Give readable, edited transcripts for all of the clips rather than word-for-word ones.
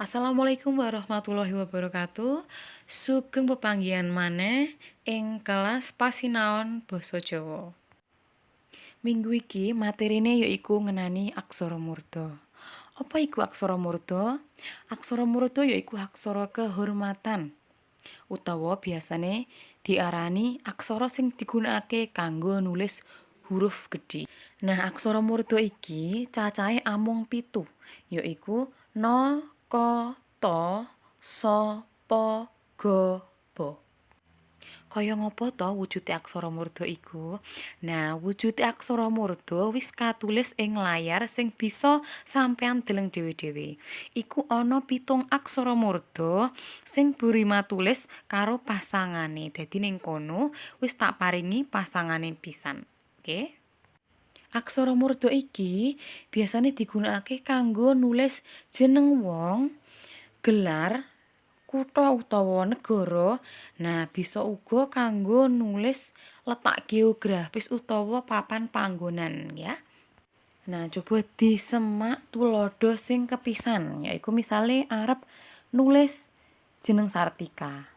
Assalamualaikum warahmatullahi wabarakatuh. Sugeng pepanggihan maneh ing kelas pasinaon basa Jawa. Minggu iki materine yaiku ngenani aksara murda. Apa iku aksara murda? Aksara murda yaiku aksara kehormatan utawa biasane diarani aksara sing digunakake kanggo nulis huruf gedhe. Nah, aksara murda iki cacahe amung 7, yaiku na, ka, ta, sa, pa, ga, ba. Kaya ngapa to wujude aksara murda iku? Nah, wujude aksara murda wis katulis ing layar sing bisa sampean deleng dhewe-dhewe. Iku ana 7 aksara murda sing berima tulis karo pasangane. Dadi ning kono wis tak paringi pasangane pisan. Oke. Aksara murda iki biasane digunakake kanggo nulis jeneng wong, gelar, kutha utawa negara. Nah, bisa uga kanggo nulis letak geografis utawa papan panggonan ya. Nah, coba disemak tuladha sing kepisan, yaiku misale arep nulis jeneng Sartika.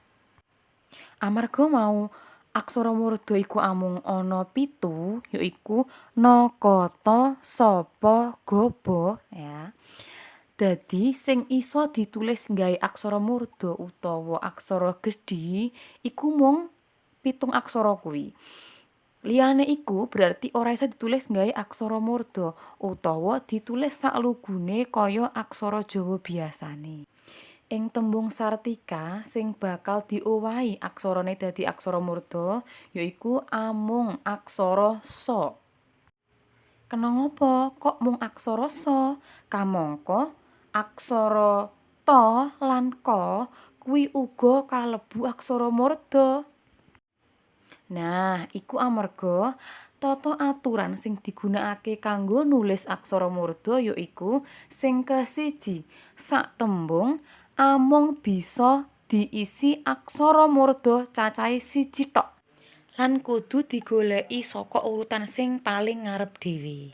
Amarga mau aksara murda iku amung ana 7, yaiku na, ka, ta, sa, pa, ga, ba ya. Dadi sing iso ditulis nggawe aksara murda utawa aksara gedhi iku mung 7 aksara kuwi. Liyane iku berarti ora iso ditulis nggawe aksara murda utawa ditulis saklugune kaya aksara Jawa biasane. Ing tembung Sartika sing bakal diowahi aksarane dadi aksara murda yaiku amung aksara sa. Kena ngapa kok mung aksara sa? Kamangka aksara ta lan ka kuwi uga kalebu aksara murda. Nah, iku amarga tata aturan sing digunakake kanggo nulis aksara murda yaiku sing kesiji, sak tembung amung bisa diisi aksara murda cacahe siji tok lan kudu digoleki saka urutan sing paling ngarep dhewe.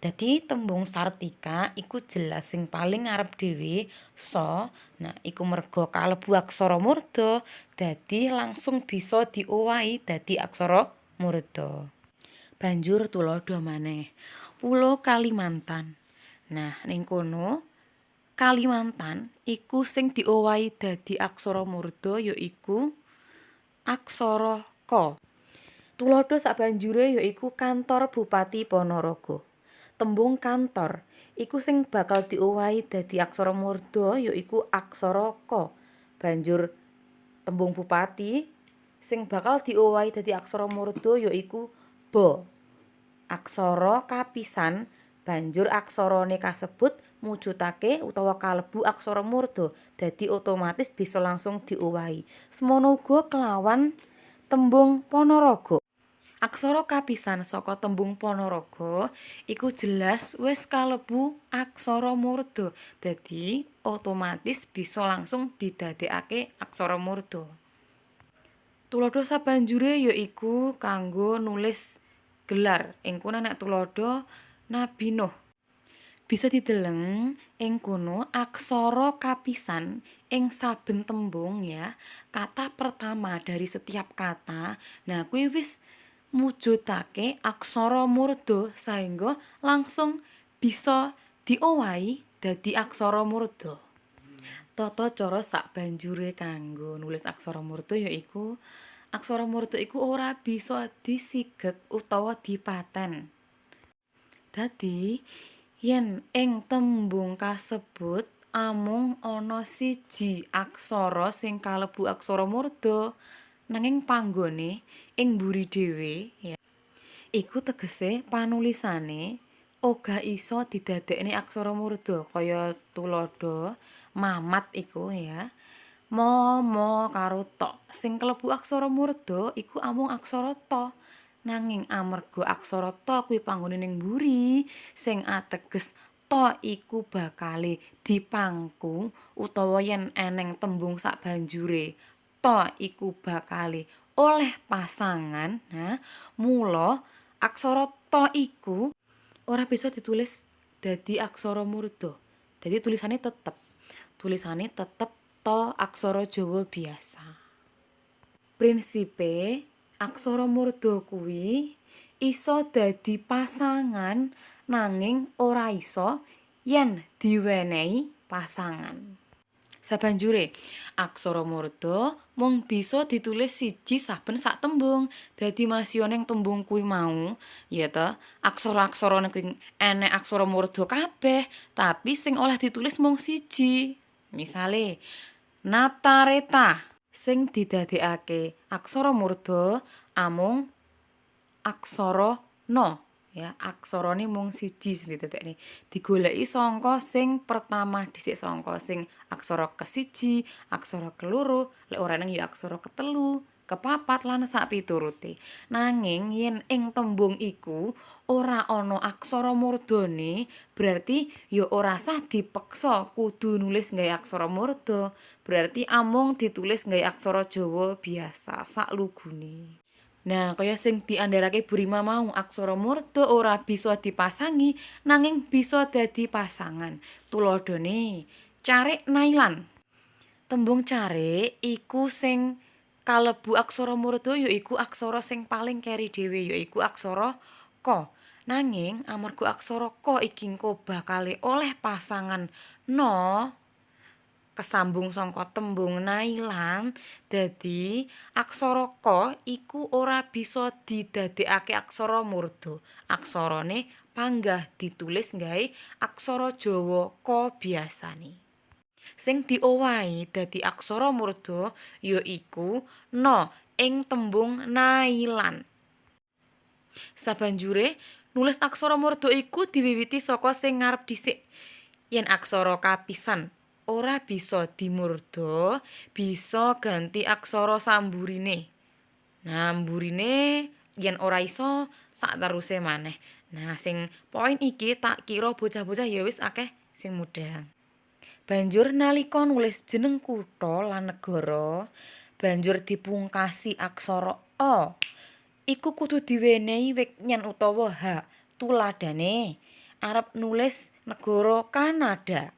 Dadi tembung Sartika iku jelas sing paling ngarep dhewe sa. Nah, iku merga kalebu aksara murda, dadi langsung bisa diowahi dadi aksara murda. Banjur tuladha maneh, Pulo Kalimantan. Nah, ning kono Kalimantan iku sing diowahi dadi aksara murda yaiku aksara ka. Tuladha sabanjure yaiku Kantor Bupati Ponorogo. Tembung kantor iku sing bakal diowahi dadi aksara murda yaiku aksara ka. Banjur tembung bupati sing bakal diowahi dadi aksara murda yaiku ba. Aksara kapisan banjur aksarane kasebut mujudake utawa kalebu aksara murda, dadi otomatis bisa langsung diowahi. Semono uga kelawan tembung Ponorogo. Aksara kapisan saka tembung Ponorogo iku jelas wis kalebu aksara murda, dadi otomatis bisa langsung didadekake aksara murda. Tuladha sabanjure yaiku kanggo nulis gelar. Ing kono enek tuladha Nabi Nuh. Bisa dideleng ing kono aksara kapisan ing saben tembung ya, kata pertama dari setiap kata. Nah, kuwi wis mujudake aksara murda saengga langsung bisa diowahi dadi aksara murda. Tata cara sabanjure kanggo nulis aksara murda yaiku aksara murda iku ora bisa disigek utawa dipaten. Dadi yen ing tembung kasebut amung ana siji aksara sing kalebu aksara murda nanging panggone ing mburi dhewe ya, iku tegese panulisane ora iso didadekne aksara murda kaya tuladha Mamat iku ya. Ma, ma karo ta. Sing kalebu aksara murda iku amung aksara ta. Nanging amarga aksara ta kuwi panggone ning mburi sing ateges ta iku bakale dipangku utawa yen eneng tembung sabanjure ta iku bakale oleh pasangan. Nah, mula aksara ta iku ora bisa ditulis dadi aksara murda. Dadi tulisane tetep ta aksara Jawa biasa. Prinsipe aksara murda kuwi iso dadi pasangan nanging ora iso yen diwenehi pasangan. Sabanjure, aksara murda mung bisa ditulis siji saben sak tembung. Dadi masih ning tembung kuwi mau, ya ta, aksara-aksarane kuwi enek aksara murda kabeh, tapi sing oleh ditulis mung siji. Misale, Natareta sing didadekake aksara murda amung aksara na, ya, aksarane mung siji sing didadekne. Digoleki saka sing pertama dhisik, saka sing aksara kesiji, aksara keloro, lek ora eneng ya aksara ketelu, kepapat lan sapiturute. Nanging yen ing tembung iku ora ana aksara murdane, berarti ya ora sah dipeksa kudu nulis nggawe aksara murda. Berarti amung ditulis nggawe aksara Jawa biasa saklugune. Nah, kaya sing diandharake Bu Rima mau, aksara murda ora bisa dipasangi nanging bisa dadi pasangan. Tuladhane, carik nailan. Tembung carik iku sing kalebu aksara murda yaiku aksara sing paling keri dhewe, yaiku aksara ka. Nanging amarga aksara ka iki engko bakale oleh pasangan na kesambung saka tembung nailan, dadi aksara ka iku ora bisa didadekake aksara murda. Aksarane panggah ditulis nggawe aksara Jawa ka biasane. Sing diowahi dadi aksara murda yaiku na ing tembung nailan. Sabanjure, nulis aksara murda iku diwiwiti saka sing ngarep dhisik. Yen aksara kapisan ora bisa dimurda, bisa ganti aksara samburine. Nah, mburine yen ora iso sakteruse maneh. Nah, sing poin iki tak kira bocah-bocah ya wis akeh sing mudheng. Banjur nalika nulis jeneng kutha lan negara, banjur dipungkasi aksara a. Iku kudu diwenehi weknyan utawa h. Tuladhane, arep nulis negara Kanada.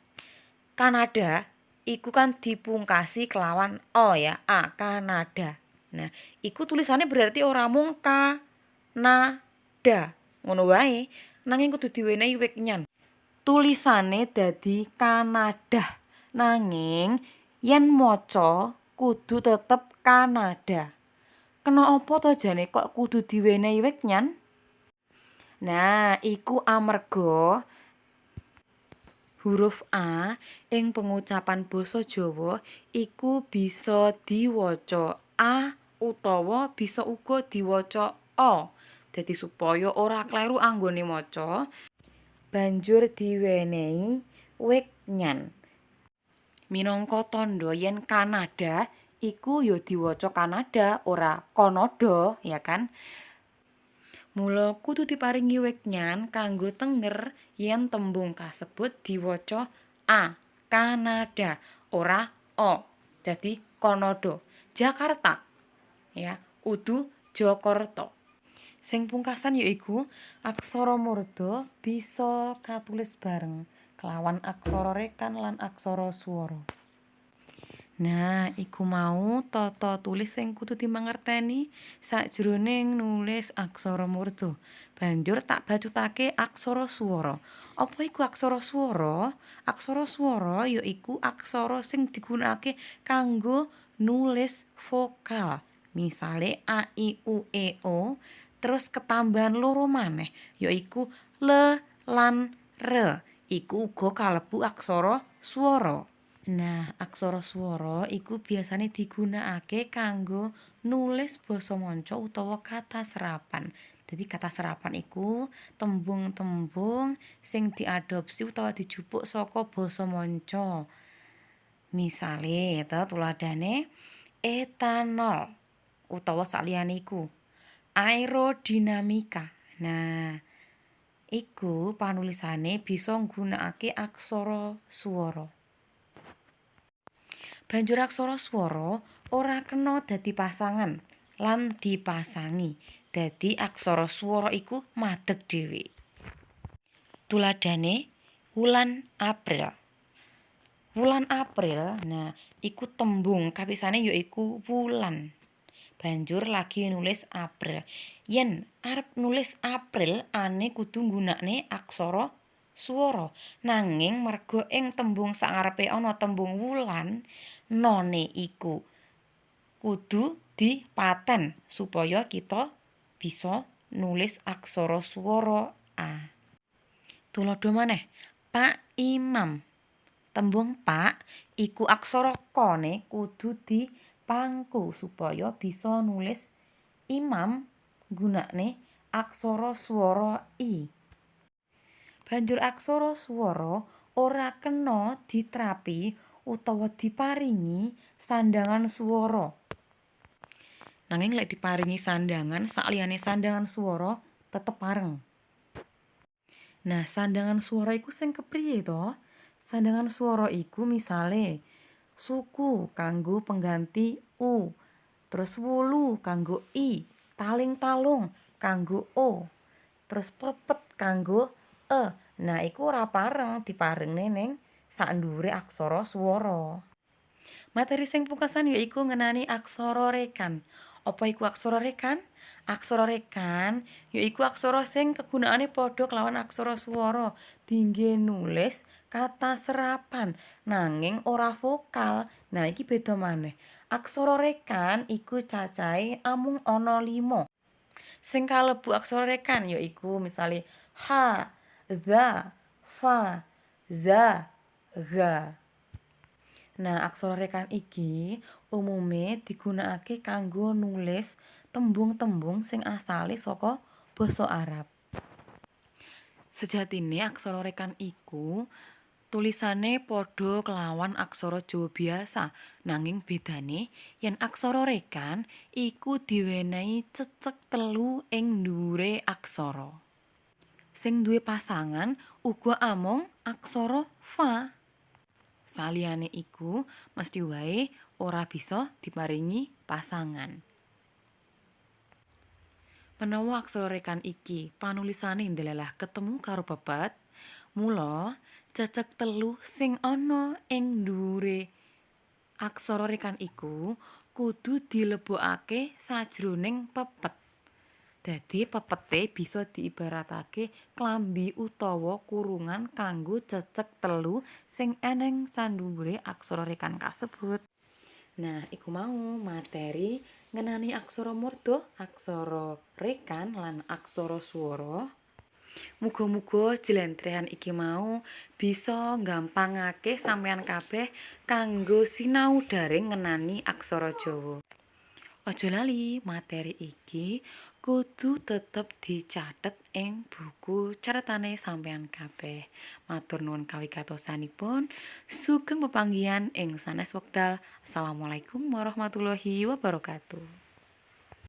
Kanada iku kan dipungkasi kelawan o ya, a, Kanada. Nah, iku tulisane berarti ora mung K na da, ngono wae, nanging kudu diwenehi weknyan. Tulisane dadi Kanada, nanging yen maca kudu tetep Kanada. Kena apa to jane kok kudu diwenehi weknyan? Nah, iku amarga huruf A ing pengucapan basa Jawa iku bisa diwaca A utawa bisa uga diwaca O. Dadi supaya ora kleru anggone maca, banjur diwenehi weknyan. Minangka tandha yen Kanada iku ya diwaca Kanada, ora Kanada, ya kan? Mula kudu diparingi weknyan kanggo tenger yen tembung kasebut diwaca A, Kanada, ora O. Dadi Kanada. Jakarta, ya, udu Jakarta. Sing pungkasan yaiku aksara murda bisa katulis bareng kelawan aksara rekan lan aksara swara. Nah, iku mau tata tulis sing kudu dimangerteni sakjroning nulis aksara murda. Banjur tak bacutake aksara swara. Apa iku aksara swara? Aksara swara yaiku aksara sing digunakake kanggo nulis vokal. Misale a i u e o, terus ketambahan loro maneh yaiku l lan r. Iku uga kalebu aksara swara. Nah, aksara swara iku biasane digunakake kanggo nulis basa manca utawa kata serapan. Dadi kata serapan iku tembung-tembung sing diadopsi utawa dijupuk saka basa manca. Misale to tuladhane etanol utawa saliyane iku aerodinamika. Nah, iku panulisane bisa nggunakake aksara swara. Banjur aksara swara ora kena dadi pasangan lan dipasangi. Dadi aksara swara iku madeg dhewe. Tuladhane wulan April. Wulan April, nah iku tembung kapisane yaiku wulan. Banjur lagi nulis April. Yen arep nulis April, ane kudu nggunakne aksara swara. Nanging merga ing tembung sangarepe ana tembung wulan, none iku kudu dipaten supaya kita bisa nulis aksara swara A. Tuladha maneh, Pak Imam. Tembung Pak iku aksara K-ne kudu dipangku supaya bisa nulis imam nggunakne aksara swara I. Banjur aksara swara ora kena ditrapi utawa diparingi sandhangan swara. Nanging lek diparingi sandhangan sakliyane sandhangan swara tetep pareng. Nah, sandhangan swara iku sing kepriye to? Sandhangan swara iku misale suku kanggo pengganti u, terus wulu kanggo i, taling-talung kanggo o, terus pepet kanggo e. Nah, iku ora pareng diparengne ning sakndhuwure aksara swara. Materi sing pungkasan yaiku ngenani aksara rekan. Apa iku aksara rekan? Aksara rekan yaiku aksara sing kegunaane padha kelawan aksara swara, dingge nulis kata serapan nanging ora vokal. Nah, iki beda maneh. Aksara rekan iku cacahe amung ana 5. Sing kalebu aksara rekan yaiku misale h, dha, fa, za, gha. Nah, aksara rekan iki umume digunakake kanggo nulis tembung-tembung sing asale saka basa Arab. Sejatine aksara rekan iku tulisane padha kelawan aksara Jawa biasa, nanging bedane yen aksara rekan iku diwenehi cecek telu ing ndhuwure aksara. Sing duwe pasangan uga amung aksara fa. Saliyane iku mesthi wae ora bisa diparingi pasangan. Menawa aksara rekan iki panulisane ndelalah ketemu karo pepet, mula cecek telu sing ana ing ndhuwure aksara rekan iku kudu dilebokake sajroning pepet. Dadi pepete bisa diibaratake klambi utawa kurungan kanggo cecek telu sing eneng sandhuwure aksara rekan kasebut. Nah, iku mau materi ngenani aksara murda, aksara rekan lan aksara swara. Muga-muga jlentrehan iki mau bisa nggampangake sampeyan kabeh kanggo sinau daring ngenani aksara Jawa. Aja lali, materi iki kudu tetep dicatet ing buku catetane sampeyan kabeh. Matur nuwun kawigatosanipun. Sugeng pepanggihan ing sanes wekdal. Assalamualaikum warahmatullahi wabarakatuh.